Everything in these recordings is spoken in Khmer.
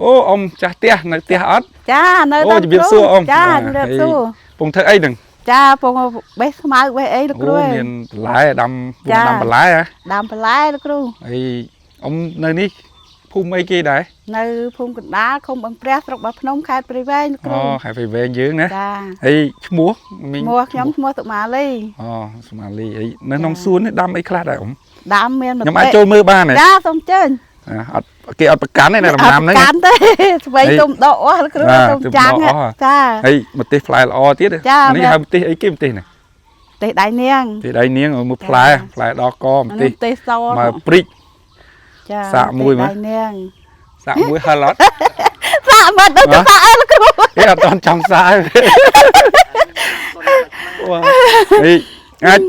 អូអ៊ំចាស់ផ្ទះនៅផ្ទះអត់ ចានៅ អូជំរាបសួរអ៊ំ ចា បាទ ជំរាបសួរ ពងធ្វើអីហ្នឹង ចាពងបេះស្មៅបេះអីលោកគ្រូ អូ អើយ មានបន្លែដាំពង ចា ដាំបន្លែហ៎ ដាំបន្លែលោកគ្រូ ហើយអ៊ំនៅនេះភូមិអីគេដែរ នៅភូមិកណ្ដាលឃុំបឹងព្រះស្រុកបាភ្នំខេត្តព្រៃវែងលោកគ្ អូ រូ ខេត្តព្រៃវែងយើងណា ចា ហើយឈ្មោះមីង ឈ្មោះខ្ញុំឈ្មោះសុមាលី អូសុមាលីអីនៅក្នុងសួននេះដាំអីខ្លះដែរអ៊ំ ដាំមាន ខ្ញុំអាចចូលមើលបានទេ ចាសូមអញ្ជើញ អាអត់គេអត់ប្រកាន់ទេណាដំណាំហ្នឹង អត់កាន់ទេស្វ័យ ហើយ ទុំដកអស់លោកគ្រូ បាទ ទុំចាំង ទុំដកអស់ ចា ហើយម្ទេសផ្លែល្អទៀត ចា នេះ មាន ហៅម្ទេសអីគេម្ទេសហ្នឹង ទេសដៃនាង ម្ទេសដៃនាងឲ្យមើលផ្លែ ចា ផ្លែដល់កម្ទេស អានេះទេសស មកព្រិច ចា សាកមួយមើល ទេសដៃនាង សាក់មួយហិលអត់ សាកមិនដឹង ហ៎ ទៅសាកអីលោកគ្រូ គេអត់តន់ចង់សាកទេវ៉ានេះអាច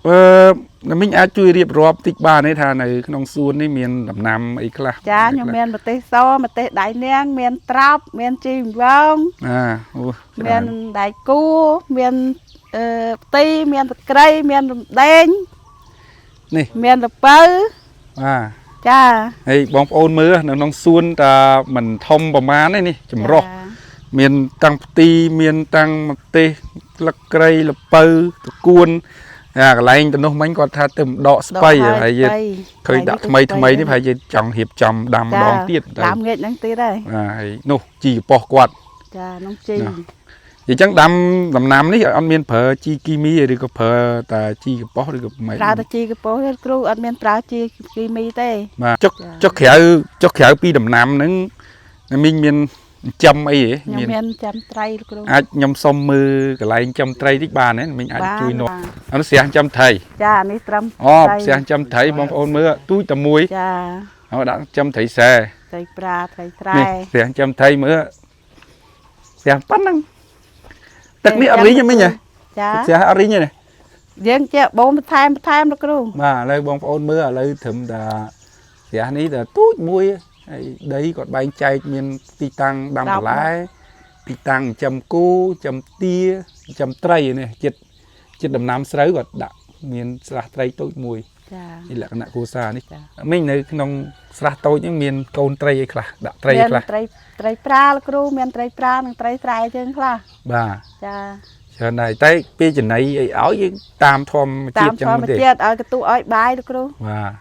អឺមីងអាចជួយរៀបរាប់តិចបានទេថានៅក្នុងសួននេះមានដំណាំអីខ្លះ ចាខ្ញុំមានម្ទេសសម្ទេសដៃនាង មានត្រប់មានជីវង អាអូ មានដៃគូមានអឺផ្ទីមានតក្រីមានរំដេង នេះ មានលពៅ អា ចា ហើយបងប្អូនមើលនៅក្នុងសួនតាមិនធំប្រមាណទេនេះចម្រុះមានតាំងផ្ទីមានតាំងម្ទេសស្លឹកគ្រៃល្ពៅត្រកួនអាកន្លែងទៅនោះមិញគាត់ថាទៅដកស្បៃហើយយើងឃើញដាក់ថ្មីថ្មីនេះប្រហែលជាចង់រៀបចំដាំម្ដងទៀតទៅ ដាំងាកហ្នឹងទៀតហើយ អាហើយនោះជីកប៉ោះគាត់ ចានំជី ណា អញ្ចឹងដាំដំណាំនេះអត់មានប្រើជីគីមីឬក៏ប្រើតែជីកប៉ោះឬក៏មិន ប្រើតែជីកពោះទេគ្រូអត់មានប្រើជីគីមីទេ បាទចុះ ចា ចុះក្រៅចុះក្រៅពីដំណាំហ្នឹងមីងមានចិញ្ចឹមអីហ៎ ខ្ញុំមានចាំត្រីលោកគ្រូ អាចខ្ញុំសុំមើលកន្លែងចិញ្ចឹមត្រីតិចបានទេមីងអាច បាន ជួយនាំ បាទ អានោះស្រះចិញ្ចឹមត្រី ចានេះត្រឹម អូ ត្រី ស្រះចិញ្ចឹមត្រីបងប្អូនមើលទូចតែមួយ ចា ហើយដាក់ចិញ្ចឹមត្រីសែ ត្រីប្រាត្រីត្រែ នេះស្រះចិញ្ចឹមត្រីមើលស្រះប៉ុណ្ណឹងទឹកនេះអត់រីងទេមីងហ៎ ចា ស្រះអត់រីងទេណា យើងចេះបូមបន្ថែមបន្ថែមលោកគ្រូ បាទឥឡូវបងប្អូនមើលឥឡូវត្រឹមតែស្រះនេះតែទូចមួយហើយដីគាត់បែងចែកមានទីតាំងដាំបន្លែទីតាំងចិញ្ចឹមគោចិញ្ចឹមទាចិញ្ចឹមត្រីនេះចិត្តចិត្តដំណាំស្រូវគាត់ដាក់មានស្រះត្រីតូចមួយ ចា នេះលក្ខណៈគ្រួសារនេះ ចា មីងនៅក្នុងស្រះតូចហ្នឹងមានកូនត្រីអីខ្លះដាក់ត្រីអី មាន ខ្លះ ត្រីត្រីប្រាលោកគ្រូមានត្រីប្រានិងត្រីស្រែជើងខ្លះ បាទ ចា ច្រើនដែរតែពេលចំណីអីឲ្យយើងតាមធម្ម តាម ជាតិចឹង ធម្ម ទេ ជាតិឲ្យកន្ទុះឲ្យបាយលោកគ្រូ បាទ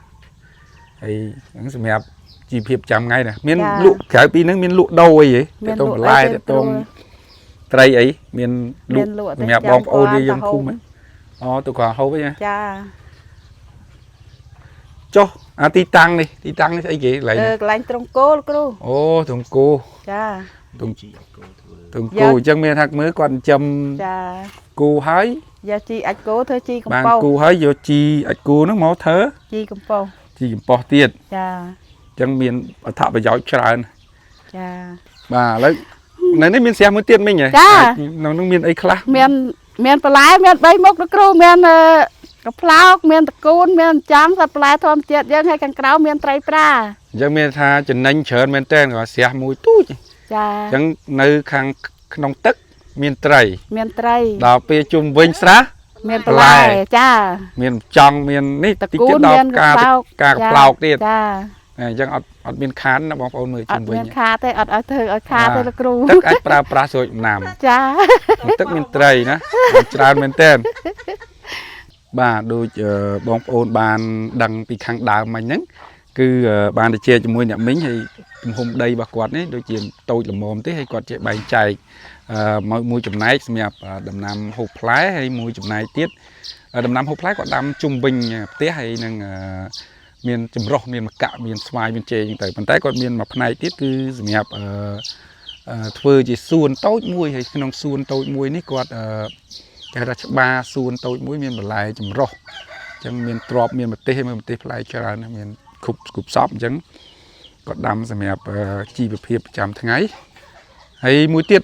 ហើយហ្នឹងសម្រាប់ជីវភាពប្រចាំថ្ងៃណាមាន ចា លក់ក្រៅពីហ្នឹងមានលក់ដូរអីហ៎ មាន តទៅបន្លែ លក់អីទេ តទៅត្រីអីមានលក់ មានលក់ សម្រាប់ ទៅ បងប្អូន ចាំ យើងភូមិ គាត់ ហ៎អូទៅគាត់ហូបអីណា ចា ចុះអាទីតាំងនេះទីតាំងនេះស្អីគេកន្លែង អឺ នេះ កន្លែងត្រង់គោលោកគ្រូ អូត្រង់គោ ចា ត្រង់ ជីអត់គោធ្វើ ត្រង់គោអញ្ចឹងមានថាមើលគាត់ចិញ្ចឹម ចា គោហើយ យកជីអាចគោធ្វើជីកំ បាន ប៉ុស គោហើយយកជីអាចគោហ្នឹងមកធ្វើ ជីកំប៉ុស ជីកំប៉ុស្តទៀត ចា អញ្ចឹងមានអត្ថប្រយោជន៍ច្រើន ចា បាទឥឡូវនៅនេះមានស្រះមួយទៀតមិញហ៎ ចា អាចនៅនោះមានអីខ្លះ មានមានបន្លែមាន3មុខលោកគ្រូមានអឺកប្លោកមានតកូនមានអញ្ចាំសត្វបន្លែធម្មជាតិយើងហើយខាងក្រៅមានត្រីប្រា អញ្ចឹងមានថាចំណេញច្រើនមែនតើគាត់ស្រះមួយទូច ចា អញ្ចឹងនៅខាងក្នុងទឹកមានត្រី មានត្រី ដល់ពេលជុំវិញស្រះ មានបន្លែចា មានចង់មាននេះ តកូ តិចទៀត នមាន ដល់ការ កប្លោក ការកប្លោកទៀត ចា អញ្ចឹងអត់អត់មានខានណាបងប្អូនមើល អត់ ជុំវិញ មានខាតទេអត់ឲ្យធ្វើឲ្យខាតទេលោកគ្រូ ទឹកអាចប្រើប្រាស់ស្រួចដំណាំ ចា ទឹកមានត្រីណាច្រើនមែនតើបាទដូចបងប្អូនបានដឹងពីខាងដើមមិញហ្នឹងគឺបានទៅជាជាមួយអ្នកមីងហើយទំហំដីរបស់គាត់នេះដូចជាតូចល្មមទេហើយគាត់ជាបែងចែកមកមួយចំណែកសម្រាប់ដំណាំហូបផ្លែហើយមួយចំណែកទៀតដំណាំហូបផ្លែគាត់ដាំជុំវិញផ្ទះហើយនឹងមានចម្រុះមានម្កាក់មានស្វាយមានចេកហ្នឹងទៅប៉ុន្តែគាត់មានមួយផ្នែកទៀតគឺសម្រាប់ធ្វើជាសួនតូចមួយហើយក្នុងសួនតូចមួយនេះគាត់គេហៅថាច្បារសួនតូចមួយមានបន្លែចម្រុះអញ្ចឹងមានទ្របមានម្ទេសហើយមានម្ទេសផ្លែច្រើនណាស់មានគ្រប់គ្រប់សពអញ្ចឹងគាត់ដាំសម្រាប់ជីវភាពប្រចាំថ្ងៃហើយមួយទៀត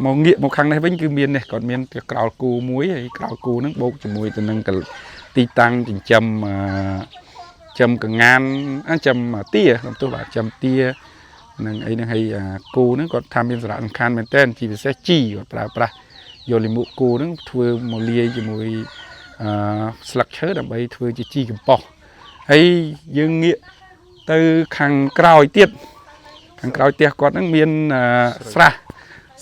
មកងាកមកខាងនេះវិញគឺមាននេះគាត់មានក្រោលគោមួយហើយក្រោលគោហ្នឹងបូកជាមួយទៅនឹងទីតាំងចិញ្ចឹមចិញ្ចឹមកងានចិញ្ចឹមទាខ្ញុំទោះបាទចិញ្ចឹមទានឹងអីហ្នឹងហើយអាគោហ្នឹងគាត់ថាមានសារៈសំខាន់មែនទែនជាពិសេសជីគាត់ប្រើប្រាស់យកលាមកគោហ្នឹងធ្វើមកលាយជាមួយអឺស្លឹកឈើដើម្បីធ្វើជាជីកំប៉ុស្តហើយយើងងាកទៅខាងក្រោយទៀត ខាងក្រោយផ្ទះគាត់ហ្នឹងមានអឺស្រះ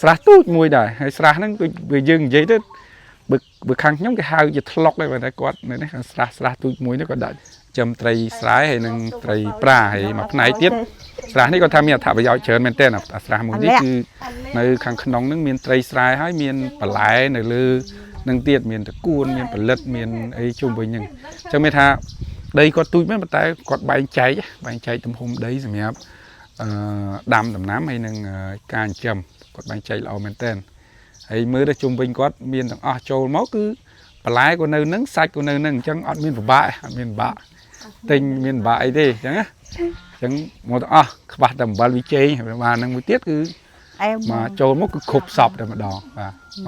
ស្រះទូចមួយដែរហើយស្រះហ្នឹងដូចវាយើងនិយាយទៅបើបើខាងខ្ញុំគេហៅជាថ្លុកដែរប៉ុន្តែគាត់នៅនេះខាងស្រះស្រះទូចមួយនេះគាត់ដាក់ចិញ្ចឹមត្រីស្រែហើយនិងត្រីប្រាហើយមួយផ្នែកទៀតស្រះនេះគាត់ថាមានអត្ថប្រយោជន៍ច្រើនមែនទែនអាស្រះមួយនេះគឺនៅខាងក្នុងហ្នឹងមានត្រីស្រែហើយមានបន្លែនៅលើនឹងទៀតមានតកួនមានផលិតមានអីជុំវិញហ្នឹងអញ្ចឹងមានថាដីគាត់ទូចមែនប៉ុន្តែគាត់បែងចែកបែងចែកទំហំដីសម្រាប់ អឺដាំដំណាំហើយនឹងការចិញ្ចឹមគាត់បែងចែកល្អមែនតើហើយមើលទៅជុំវិញគាត់មានទាំងអស់ចូលមកគឺបន្លែក៏នៅនឹងសាច់ក៏នៅនឹងអញ្ចឹងអត់មានពិបាកអត់មានពិបាកទិញមានពិបាកអីទេអញ្ចឹងណាអញ្ចឹងមកទាំងអស់ខ្វះតែអំបិលវិជ័យហើយបាននឹងមួយទៀតគឺ អែម មកចូលមកគឺគ្រប់សពតែម្ដងបាទ។